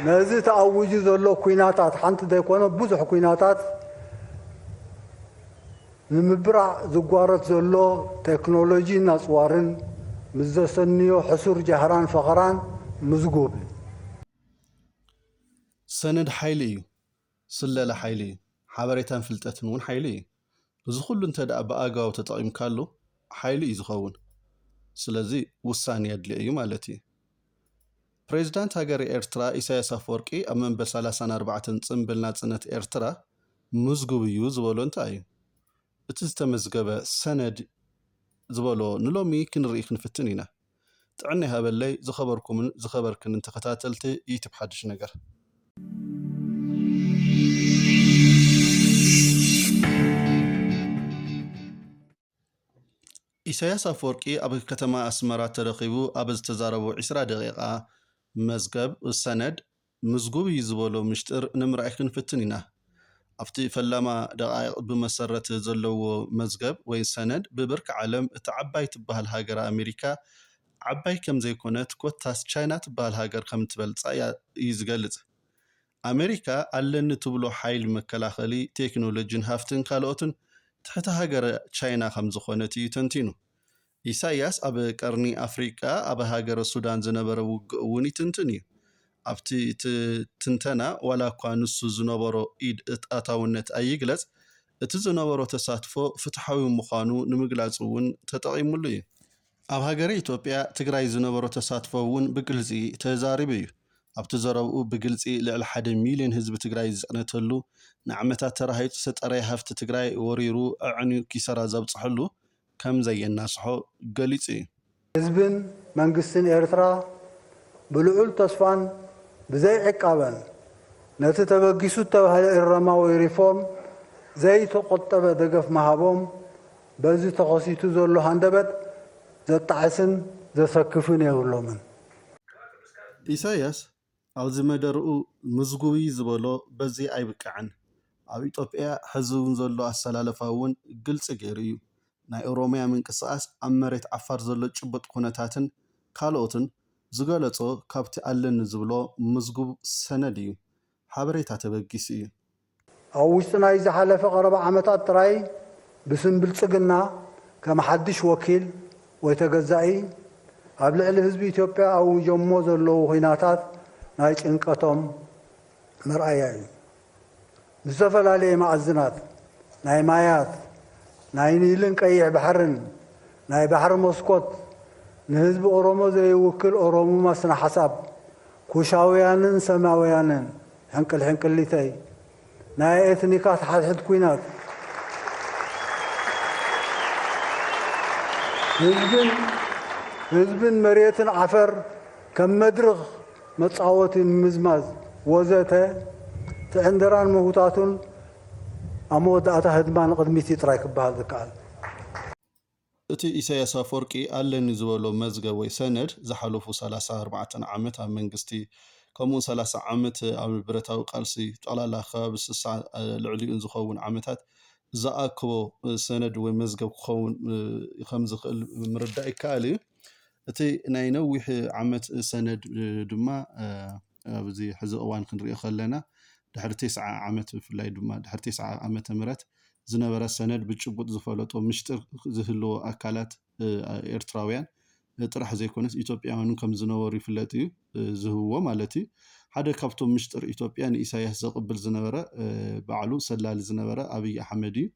ነዚ ተኣዊጁ ዘሎ ኲናታት፣ ሓንቲ ዘይኮነ ብዙሕ ኲናታት ንምብራዕ ዝጓረት ዘሎ ቴክኖሎጂን ኣጽዋርን ምስ ዘሰንዮ ሕሱር ጃህራን ፈኸራን ምዝጉብ። ሰነድ ሓይሊ እዩ። ስለላ ሓይሊ እዩ። ሓበሬታን ፍልጠትን እውን ሓይሊ እዩ። እዚ ኩሉ እንተ ደኣ ብኣግባቡ ተጠቒምካሉ ሓይሊ እዩ ዝኸውን። ስለዚ ውሳኔ የድልዮ እዩ ማለት እዩ። ፕሬዚዳንት ሃገር ኤርትራ ኢሳያስ ኣፈወርቂ ኣብ መንበል ሰላሳን ኣርባዕተን ጽምብል ናጽነት ኤርትራ ምዝጉብ እዩ ዝበሎ እንታይ እዩ? እቲ ዝተመዝገበ ሰነድ ዝበሎ ንሎሚ ክንርኢ ክንፍትን ኢና። ጥዕና ይሃበለይ ዝኸበርኩምን ዝኸበርክንን ተኸታተልቲ ዩቱብ ሓድሽ ነገር። ኢሳያስ ኣፈወርቂ ኣብ ከተማ ኣስመራ ተረኺቡ ኣብ ዝተዛረቦ ዕስራ ደቂቓ መዝገብ ሰነድ ምዝጉብ እዩ ዝበሎ ምሽጥር ንምርኣይ ክንፍትን ኢና። ኣብቲ ፈላማ ደቓይቕ ብመሰረት ዘለዎ መዝገብ ወይ ሰነድ ብብርኪ ዓለም እታ ዓባይ ትበሃል ሃገር ኣሜሪካ ዓባይ ከም ዘይኮነት ኮታስ ቻይና ትበሃል ሃገር ከም ትበልፃ እያ- እዩ ዝገልጽ። ኣሜሪካ ኣለኒ ትብሎ ሓይሊ መከላኸሊ፣ ቴክኖሎጂን ሃፍትን ካልኦትን ትሕቲ ሃገረ ቻይና ከም ዝኾነት እዩ ተንቲኑ። ኢሳያስ ኣብ ቀርኒ ኣፍሪቃ ኣብ ሃገረ ሱዳን ዝነበረ ውግእ እውን ይትንትን እዩ። ኣብቲ እቲ ትንተና ዋላ እኳ ንሱ ዝነበሮ ኢድ ኣእታውነት ኣይግለጽ፣ እቲ ዝነበሮ ተሳትፎ ፍትሓዊ ምዃኑ ንምግላጽ እውን ተጠቒሙሉ እዩ። ኣብ ሃገረ ኢትዮጵያ ትግራይ ዝነበሮ ተሳትፎ እውን ብግልፂ ተዛሪቡ እዩ። ኣብቲ ዘረብኡ ብግልፂ ልዕሊ ሓደ ሚልዮን ህዝቢ ትግራይ ዝፀነተሉ ንዓመታት ተራሂፁ ዝተጠረየ ሃፍቲ ትግራይ ወሪሩ ኣዕንዩ ኪሳራ ዘብፅሐሉ ከም ዘየናስሖ ገሊፁ እዩ። ህዝብን መንግስትን ኤርትራ ብልዑል ተስፋን ብዘይ ዕቃበን ነቲ ተበጊሱ እተባህለ እረማዊ ሪፎርም ዘይተቆጠበ ደገፍ ምሃቦም በዚ ተኸሲቱ ዘሎ ሃንደበት ዘጣዕስን ዘሰክፍን የብሎምን። ኢሳያስ ኣብዚ መደርኡ ምዝጉብ እዩ ዝበሎ በዚ ኣይብቅዕን። ኣብ ኢትዮጵያ ሕዚ እውን ዘሎ ኣሰላለፋ እውን ግልፂ ገይሩ እዩ። ናይ ኦሮሚያ ምንቅስቃስ፣ ኣብ መሬት ዓፋር ዘሎ ጭቡጥ ኩነታትን ካልኦትን ዝገለጾ ካብቲ ኣለኒ ዝብሎ ምዝጉብ ሰነድ እዩ። ሓበሬታ ተበጊሱ እዩ። ኣብ ውሽጢ ናይ ዝሓለፈ ቀረባ ዓመታት ጥራይ ብስም ብልጽግና ከም ሓድሽ ወኪል ወይ ተገዛኢ ኣብ ልዕሊ ህዝቢ ኢትዮጵያ ኣዊጆሞ ዘለዉ ኲናታት ናይ ጭንቀቶም መርኣያ እዩ። ብዝተፈላለየ መኣዝናት ናይ ማያት፣ ናይ ኒልን ቀይሕ ባሕርን፣ ናይ ባሕሪ መስኮት፣ ንህዝቢ ኦሮሞ ዘይውክል ኦሮሙማ ስነ ሓሳብ፣ ኩሻውያንን ሰማውያንን፣ ሕንቅል ሕንቅሊተይ፣ ናይ ኤትኒካት ሓድሕድ ኲናት፣ ህዝብን ህዝብን መሬትን ዓፈር ከም መድርኽ መጻወቲ ምምዝማዝ ወዘተ እቲ ዕንደራን ምህውታቱን ኣብ መወዳእታ ህድማ ንቕድሚት እዩ ጥራይ ክበሃል ዝከኣል። እቲ ኢሳያስ ኣፈወርቂ ኣለኒ ዝበሎ መዝገብ ወይ ሰነድ ዝሓለፉ ሰላሳ ኣርባዕተ ዓመት ኣብ መንግስቲ ከምኡ ሰላሳ ዓመት ኣብ ብረታዊ ቃልሲ ጠቕላላ ከባቢ ስሳ ልዕሊኡን ዝኸውን ዓመታት ዝኣክቦ ሰነድ ወይ መዝገብ ክኸውን ከም ዝኽእል ምርዳእ ይከኣል እዩ። እቲ ናይ ነዊሕ ዓመት ሰነድ ድማ ኣብዚ ሕዚ እዋን ክንሪኦ ከለና ድሕሪ ተስዓ ዓመት ብፍላይ ድማ ድሕሪ ተስዓ ዓመተ ምህረት ዝነበረ ሰነድ ብጭቡጥ ዝፈለጦ ምሽጥር ዝህልዎ ኣካላት ኤርትራውያን ጥራሕ ዘይኮነስ ኢትዮጵያውያን ከም ዝነበሩ ይፍለጥ እዩ። ዝህብዎ ማለት እዩ። ሓደ ካብቶም ምሽጥር ኢትዮጵያ ንኢሳያስ ዘቕብል ዝነበረ ባዕሉ ሰላሊ ዝነበረ ኣብይ ኣሕመድ እዩ።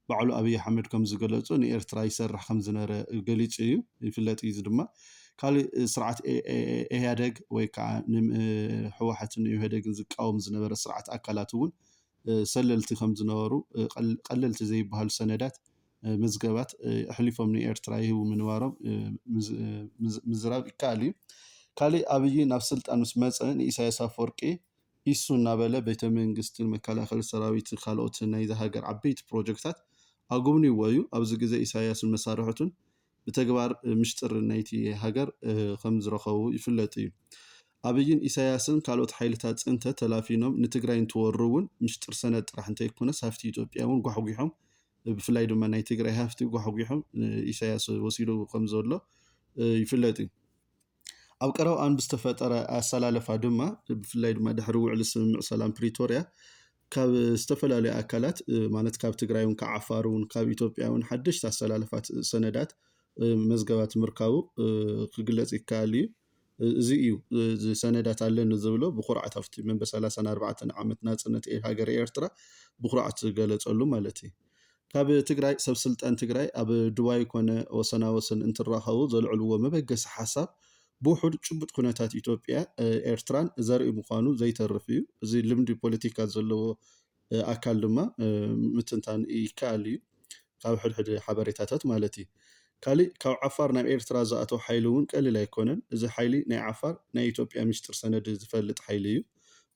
ባዕሉ ኣብይ ኣሕመድ ከም ዝገለጹ ንኤርትራ ይሰርሕ ከም ዝነበረ ገሊጹ እዩ፣ ይፍለጥ እዩ። እዚ ድማ ካልእ ስርዓት ኢህያደግ ወይ ከዓ ህወሓትን ኢህወደግን ዝቃወም ዝነበረ ስርዓት ኣካላት እውን ሰለልቲ ከም ዝነበሩ ቀለልቲ ዘይበሃሉ ሰነዳት፣ መዝገባት ኣሕሊፎም ንኤርትራ ይህቡ ምንባሮም ምዝራብ ይከኣል እዩ። ካልእ ኣብይ ናብ ስልጣን ምስ መፀ ንኢሳያስ ኣፈወርቂ ኢሱ እናበለ ቤተ መንግስትን መከላኸሊ ሰራዊትን ካልኦት ናይዛ ሃገር ዓበይቲ ፕሮጀክታት ኣጉብንይዎ እዩ። ኣብዚ ግዜ ኢሳያስን መሳርሕቱን ብተግባር ምሽጥር ናይቲ ሃገር ከም ዝረኸቡ ይፍለጥ እዩ። ኣብይን ኢሳያስን ካልኦት ሓይልታት ፅንተ ተላፊኖም ንትግራይ እንትወሩ እውን ምሽጥር ሰነድ ጥራሕ እንተይኮነስ ሃፍቲ ኢትዮጵያ እውን ጓሕጒሖም ብፍላይ ድማ ናይ ትግራይ ሃፍቲ ጓሕጒሖም ኢሳያስ ወሲዱ ከም ዘሎ ይፍለጥ እዩ። ኣብ ቀረባ እዋን ብዝተፈጠረ ኣሰላለፋ ድማ፣ ብፍላይ ድማ ድሕሪ ውዕሊ ስምምዕ ሰላም ፕሪቶርያ፣ ካብ ዝተፈላለዩ ኣካላት ማለት ካብ ትግራይ እውን፣ ካብ ዓፋር እውን፣ ካብ ኢትዮጵያ እውን ሓደሽቲ ኣሰላለፋት ሰነዳት፣ መዝገባት ምርካቡ ክግለፅ ይከኣል እዩ። እዚ እዩ፣ እዚ ሰነዳት ኣለኒ ዝብሎ ብኩርዓት ኣብቲ መንበ ሰላሳን ኣርባዕተን ዓመት ናፅነት ሃገር ኤርትራ ብኩርዓት ዝገለፀሉ ማለት እዩ። ካብ ትግራይ ሰብ ስልጣን ትግራይ ኣብ ዱባይ ኮነ ወሰናወሰን እንትራኸቡ ዘልዕልዎ መበገሲ ሓሳብ ብውሑድ ጭቡጥ ኩነታት ኢትዮጵያ ኤርትራን ዘርኢ ምዃኑ ዘይተርፍ እዩ። እዚ ልምዲ ፖለቲካ ዘለዎ ኣካል ድማ ምትንታን ይከኣል እዩ ካብ ሕድሕድ ሓበሬታታት ማለት እዩ። ካሊእ ካብ ዓፋር ናብ ኤርትራ ዝኣተው ሓይሊ እውን ቀሊል ኣይኮነን። እዚ ሓይሊ ናይ ዓፋር ናይ ኢትዮጵያ ሚስጥር ሰነድ ዝፈልጥ ሓይሊ እዩ።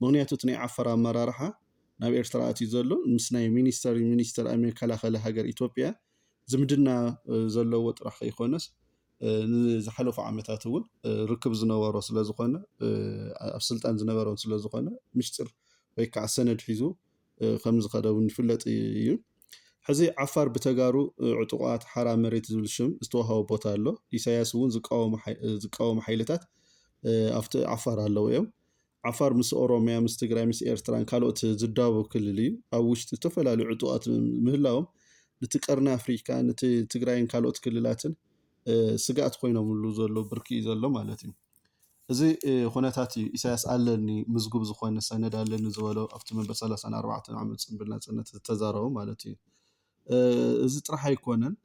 ምክንያቱ እቲ ናይ ዓፋር ኣመራርሓ ናብ ኤርትራ ኣትዩ ዘሎ ምስ ናይ ሚኒስተር ሚኒስተር መከላኸሊ ሃገር ኢትዮጵያ ዝምድና ዘለዎ ጥራሕ ከይኮነስ ንዝሓለፉ ዓመታት እውን ርክብ ዝነበሮ ስለዝኾነ ኣብ ስልጣን ዝነበረውን ስለዝኾነ ምሽጥር ወይ ከዓ ሰነድ ሒዙ ከም ዝኸደ እውን ይፍለጥ እዩ። ሕዚ ዓፋር ብተጋሩ ዕጡቓት ሓራ መሬት ዝብል ሽም ዝተዋሃቦ ቦታ ኣሎ። ኢሳያስ እውን ዝቃወሙ ሓይልታት ኣብቲ ዓፋር ኣለዉ እዮም። ዓፋር ምስ ኦሮሚያ፣ ምስ ትግራይ፣ ምስ ኤርትራን ካልኦት ዝዳወብ ክልል እዩ። ኣብ ውሽጢ ዝተፈላለዩ ዕጡቓት ምህላዎም ነቲ ቀርኒ ኣፍሪካ፣ ነቲ ትግራይን ካልኦት ክልላትን ስግኣት ኮይኖምሉ ዘሎ ብርኪ እዩ ዘሎ ማለት እዩ። እዚ ኩነታት እዩ ኢሳያስ ኣለኒ፣ ምዝጉብ ዝኾነ ሰነድ ኣለኒ ዝበሎ ኣብቲ መንበ ሰላሳን ኣርባዕተን ዓመት ጽንብል ናጽነት ዝተዛረቦ ማለት እዩ። እዚ ጥራሕ ኣይኮነን።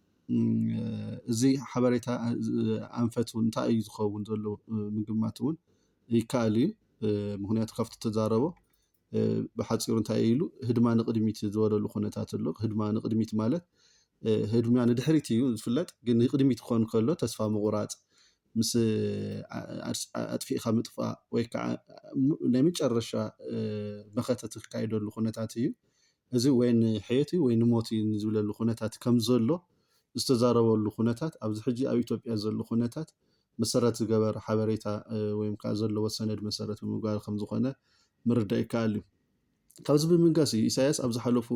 እዚ ሓበሬታ ኣንፈት እውን እንታይ እዩ ዝኸውን ዘሎ ምግማት እውን ይከኣል እዩ። ምክንያቱ ካብቲ ተዛረቦ ብሓፂሩ እንታይ ኢሉ ህድማ ንቅድሚት ዝበለሉ ኩነታት ኣሎ። ህድማ ንቅድሚት ማለት ህድማ ንድሕሪት እዩ ዝፍለጥ፣ ግን ንቅድሚት ክኾን ከሎ ተስፋ ምቁራፅ ምስ ኣጥፊእካ ምጥፋእ ወይ ከዓ ናይ መጨረሻ መኸተ ትካይደሉ ኩነታት እዩ። እዚ ወይ ንሕየት እዩ ወይ ንሞት እዩ ዝብለሉ ኩነታት ከም ዘሎ ዝተዛረበሉ ኩነታት ኣብዚ ሕጂ ኣብ ኢትዮጵያ ዘሎ ኩነታት መሰረት ዝገበረ ሓበሬታ ወይ ከዓ ዘለዎ ሰነድ መሰረት ብምግባር ከም ዝኾነ ምርዳእ ይከኣል እዩ። ካብዚ ብምንጋስ እዩ ኢሳያስ ኣብ ዝሓለፉ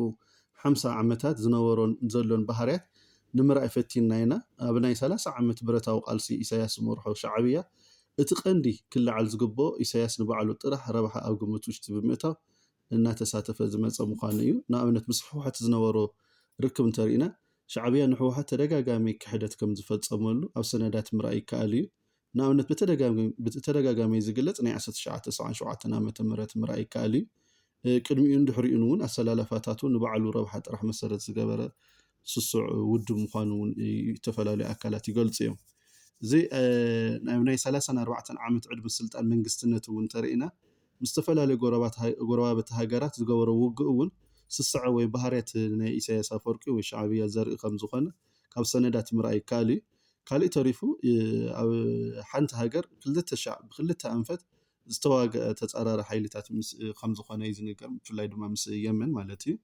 ሓምሳ ዓመታት ዝነበሮን ዘሎን ባህርያት ንምርኣይ ፈቲንና ኢና። ኣብ ናይ ሰላሳ ዓመት ብረታዊ ቃልሲ ኢሳያስ ዝመርሖ ሻዕብያ እቲ ቀንዲ ክለዓል ዝግብኦ ኢሳያስ ንባዕሉ ጥራሕ ረብሓ ኣብ ግምት ውሽጢ ብምእታው እናተሳተፈ ዝመፀ ምዃኑ እዩ። ንኣብነት ምስ ህወሓት ዝነበሮ ርክብ እንተርኢና ሻዕብያ ንህወሓት ተደጋጋሚ ክሕደት ከም ዝፈፀመሉ ኣብ ሰነዳት ምርኣይ ይከኣል እዩ። ንኣብነት ብተደጋጋሚ ዝግለፅ ናይ ዓሰርተ ትሽዓተ ሰብዓን ሸውዓተን ዓመተ ምህረት ምርኣይ ይከኣል እዩ። ቅድሚኡን ድሕሪኡን እውን ኣሰላላፋታቱ ንባዕሉ ረብሓ ጥራሕ መሰረት ዝገበረ ስሱዕ ውድብ ምዃኑ እውን ዝተፈላለዩ ኣካላት ይገልፁ እዮም። እዚ ናይ ሰላሳን ኣርባዕተን ዓመት ዕድመ ስልጣን መንግስትነት እውን እንተርኢና ምስ ዝተፈላለዩ ጎረባብቲ ሃገራት ዝገበሮ ውግእ እውን ስስዐ ወይ ባህርያት ናይ ኢሳያስ ኣፈወርቂ ወይ ሻዕብያ ዘርኢ ከም ዝኾነ ካብ ሰነዳት ምርኣይ ይከኣል እዩ። ካሊእ ተሪፉ ኣብ ሓንቲ ሃገር ክልተ ሻዕ ብክልተ ኣንፈት ዝተዋገአ ተፃራሪ ሓይልታት ከም ዝኾነ እዩ ዝንገር፣ ብፍላይ ድማ ምስ የመን ማለት እዩ።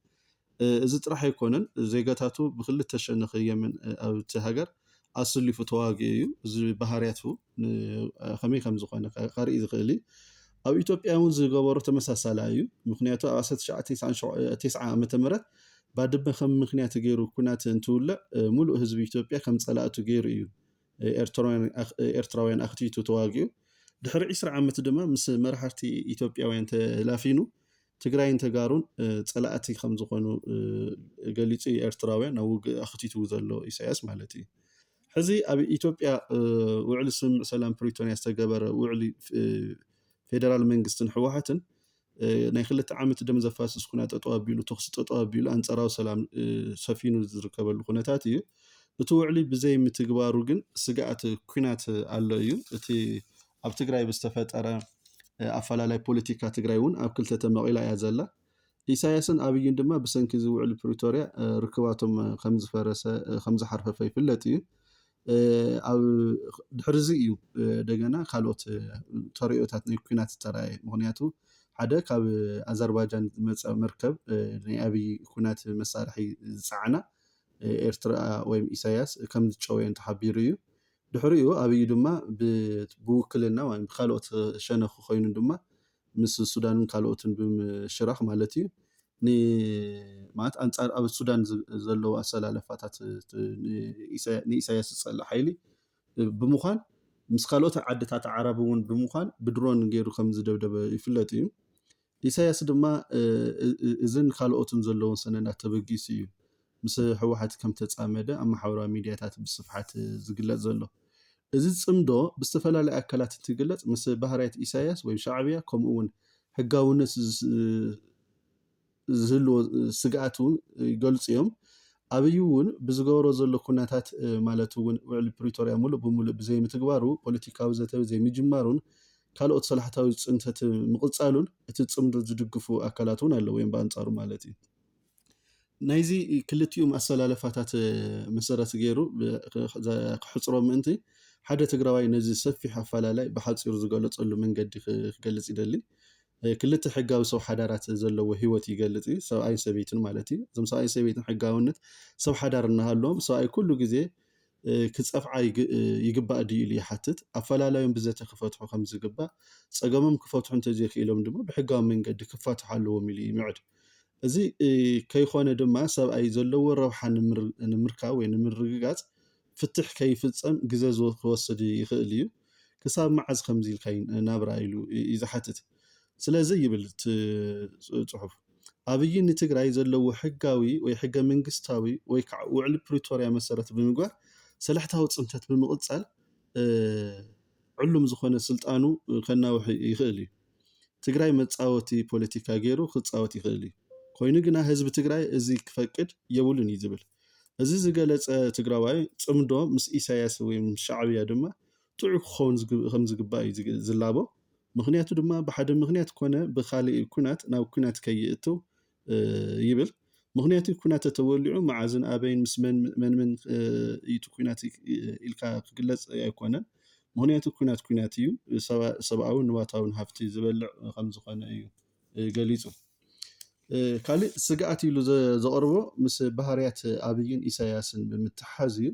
እዚ ጥራሕ ኣይኮነን፣ ዜጋታቱ ብክልተ ሸነኽ የመን ኣብቲ ሃገር ኣስሊፉ ተዋጊኡ እዩ። እዚ ባህርያቱ ከመይ ከም ዝኾነ ከርኢ ዝኽእል እዩ። ኣብ ኢትዮጵያ እውን ዝገበሮ ተመሳሳላ እዩ። ምክንያቱ ኣብ ዓሰርተ ትሽዓተ ዓመተ ምህረት ባድመ ከም ምክንያት ገይሩ ኩናት እንትውልዕ ሙሉእ ህዝቢ ኢትዮጵያ ከም ፀላእቱ ገይሩ እዩ ኤርትራውያን ኣኽቲቱ ተዋጊኡ። ድሕሪ ዕስራ ዓመት ድማ ምስ መራሕቲ ኢትዮጵያውያን ተላፊኑ ትግራይን ተጋሩን ፀላእቲ ከም ዝኾኑ ገሊፁ እዩ ኤርትራውያን ናብ ውግእ ኣኽቲቱ ዘሎ ኢሳያስ ማለት እዩ። ሕዚ ኣብ ኢትዮጵያ ውዕሊ ስምምዕ ሰላም ፕሪቶርያ ዝተገበረ ውዕሊ ፌደራል መንግስትን ህወሓትን ናይ ክልተ ዓመት ደም ዘፋስስ ኩናት ጠጠው ኣቢሉ፣ ተኹሲ ጠጠው ኣቢሉ፣ ኣንጻራዊ ሰላም ሰፊኑ ዝርከበሉ ኩነታት እዩ። እቲ ውዕሊ ብዘይ ምትግባሩ ግን ስግኣት ኩናት ኣሎ እዩ። እቲ ኣብ ትግራይ ብዝተፈጠረ ኣፈላላይ ፖለቲካ ትግራይ እውን ኣብ ክልተ ተመቒላ እያ ዘላ። ኢሳያስን ኣብይን ድማ ብሰንኪ እዚ ውዕሊ ፕሪቶርያ ርክባቶም ከም ዝፈረሰ ከም ዝሓርፈፈ ይፍለጥ እዩ። ኣብ ድሕሪ እዚ እዩ ደገና ካልኦት ተርእዮታት ናይ ኩናት ዝተረኣየ። ምክንያቱ ሓደ ካብ ኣዘርባጃን ዝመፀ መርከብ ናይ ኣብይ ኩናት መሳርሒ ዝፀዓና ኤርትራ ወይም ኢሳያስ ከም ዝጨወየን ተሓቢሩ እዩ። ድሕሪኡ ኣብይ ድማ ብውክልና ብካልኦት ሸነኽ ኮይኑ ድማ ምስ ሱዳንን ካልኦትን ብምሽራኽ ማለት እዩ ማለት ኣንፃር ኣብ ሱዳን ዘለዉ ኣሰላለፋታት ንኢሳያስ ዝፀልእ ሓይሊ ብምዃን ምስ ካልኦት ዓድታት ዓረብ እውን ብምዃን ብድሮን ገይሩ ከም ዝደብደበ ይፍለጥ እዩ። ኢሳያስ ድማ እዝን ካልኦትን ዘለዎም ሰነዳት ተበጊሱ እዩ ምስ ህወሓት ከም ተፃመደ ኣብ ማሕበራዊ ሚዲያታት ብስፍሓት ዝግለፅ ዘሎ። እዚ ፅምዶ ብዝተፈላለዩ ኣካላት እንትግለፅ ምስ ባህርያት ኢሳያስ ወይ ሻዕብያ ከምኡ እውን ሕጋውነት ዝህልዎ ስግኣት እውን ይገልፁ እዮም። ኣብይ እውን ብዝገበሮ ዘሎ ኩነታት ማለት እውን ውዕሊ ፕሪቶርያ ሙሉእ ብሙሉእ ብዘይምትግባሩ፣ ፖለቲካዊ ዘተ ዘይምጅማሩን ካልኦት ሰላሕታዊ ፅንተት ምቕፃሉን እቲ ፅምዶ ዝድግፉ ኣካላት እውን ኣለዉ እዮም ብኣንፃሩ ማለት እዩ። ናይዚ ክልቲኡም ኣሰላለፋታት መሰረት ገይሩ ክሕፅሮ ምእንቲ ሓደ ትግራዋይ ነዚ ሰፊሕ ኣፈላላይ ብሓፂሩ ዝገለፀሉ መንገዲ ክገልፅ ይደሊ። ክልተ ሕጋዊ ሰብ ሓዳራት ዘለዎ ህይወት ይገልፅ እዩ። ሰብኣይን ሰበይትን ማለት እዩ። እዞም ሰብኣይን ሰበይትን ሕጋውነት ሰብ ሓዳር እናሃለዎም ሰብኣይ ኩሉ ግዜ ክፀፍዓ ይግባእ ድዩ ኢሉ ይሓትት። ኣፈላላዮም ብዘተ ክፈትሑ ከም ዝግባእ፣ ፀገሞም ክፈትሑ እንተዘይክኢሎም ድማ ብሕጋዊ መንገዲ ክፋትሑ ኣለዎም ኢሉ ይምዕድ። እዚ ከይኾነ ድማ ሰብኣይ ዘለዎ ረብሓ ንምርካብ ወይ ንምርግጋፅ ፍትሕ ከይፍፀም ግዘ ክወስድ ይኽእል እዩ። ክሳብ መዓዝ ከምዚ ኢልካ ናብራ ኢሉ እዩ ዝሓትት። ስለዚ ይብል እቲ ፅሑፍ ኣብይ ንትግራይ ዘለዎ ሕጋዊ ወይ ሕገ መንግስታዊ ወይ ከዓ ውዕሊ ፕሪቶርያ መሰረት ብምግባር ሰላሕታዊ ፅንተት ብምቕፃል ዕሉም ዝኾነ ስልጣኑ ከናውሕ ይኽእል እዩ። ትግራይ መፃወቲ ፖለቲካ ገይሩ ክፃወት ይኽእል እዩ። ኮይኑ ግና ህዝቢ ትግራይ እዚ ክፈቅድ የብሉን እዩ ዝብል። እዚ ዝገለፀ ትግራዋይ ፅምዶ ምስ ኢሳያስ ወይ ምስ ሻዕብያ ድማ ጥዑይ ክኸውን ከም ዝግባእ እዩ ዝላቦ። ምኽንያቱ ድማ ብሓደ ምኽንያት ኮነ ብካሊእ ኩናት ናብ ኩናት ከይእትው ይብል። ምኽንያቱ ኩናት ተተወሊዑ መዓዝን ኣበይን ምስ መን መን እዩ እቲ ኩናት ኢልካ ክግለፅ ኣይኮነን። ምኽንያቱ ኩናት ኩናት እዩ። ሰብኣውን ንዋታውን ሃፍቲ ዝበልዕ ከም ዝኾነ እዩ ገሊፁ። ካልእ ስግኣት ኢሉ ዘቕርቦ ምስ ባህርያት ኣብይን ኢሳያስን ብምትሓዝ እዩ።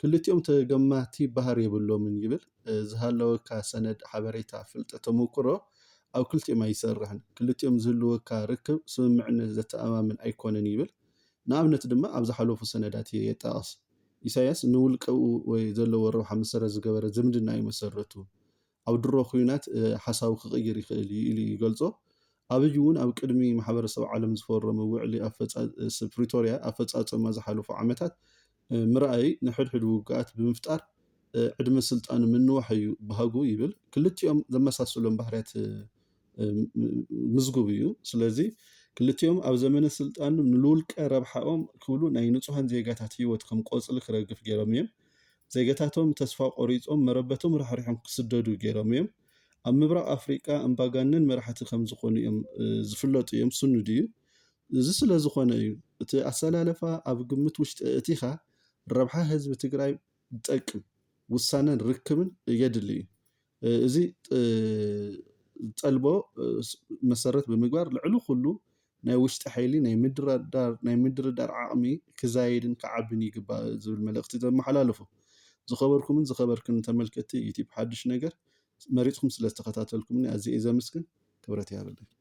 ክልቲኦም ተገማቲ ባህር የብሎምን ይብል። ዝሃለወካ ሰነድ ሓበሬታ ፍልጠት ተመክሮ ኣብ ክልቲኦም ኣይሰርሕን። ክልቲኦም ዝህልወካ ርክብ ስምምዕነት ዘተኣማምን ኣይኮነን ይብል። ንኣብነት ድማ ኣብ ዝሓለፉ ሰነዳት የጣቕስ። ኢሳያስ ንውልቀኡ ወይ ዘለዎ ረብሓ መሰረት ዝገበረ ዝምድና እዩ መሰረቱ። ኣብ ድሮ ኩናት ሓሳቡ ክቕይር ይኽእል እዩ ኢሉ ይገልጾ። ኣብይ እውን ኣብ ቅድሚ ማሕበረሰብ ዓለም ዝፈረሙ ውዕሊ ፕሪቶርያ ኣፈፃፀማ ዝሓለፉ ዓመታት ምርኣይ ንሕድሕድ ውግኣት ብምፍጣር ዕድመ ስልጣኑ ምንዋሕ እዩ ባህጉ ይብል። ክልቲኦም ዘመሳስሎም ባህርያት ምዝጉብ እዩ። ስለዚ ክልቲኦም ኣብ ዘመነ ስልጣኑ ንልውልቀ ረብሓኦም ክብሉ ናይ ንፁሃን ዜጋታት ህይወት ከም ቆፅሊ ክረግፍ ገይሮም እዮም። ዜጋታቶም ተስፋ ቆሪፆም መረበቶም ራሕሪሖም ክስደዱ ገይሮም እዮም። ኣብ ምብራቕ ኣፍሪቃ ኣምባጋነን መራሕቲ ከም ዝኾኑ እዮም ዝፍለጡ እዮም። ስኑድ እዩ። እዚ ስለ ዝኾነ እዩ እቲ ኣሰላለፋ ኣብ ግምት ውሽጢ እቲኻ ረብሓ ህዝቢ ትግራይ ዝጠቅም ውሳነን ርክብን የድሊ እዩ። እዚ ዝጠልቦ መሰረት ብምግባር ልዕሊ ኩሉ ናይ ውሽጢ ሓይሊ ናይ ምድርዳር ናይ ምድርዳር ዓቕሚ ክዛየድን ክዓብን ይግባእ ዝብል መልእኽቲ ዘመሓላልፉ። ዝኸበርኩምን ዝኸበርክን ተመልከትቲ ዩቲብ ሓድሽ ነገር መሪፅኩም ስለዝተኸታተልኩምኒ ኣዝየ እየ ዘመስግን። ክብረት ይሃበለይ።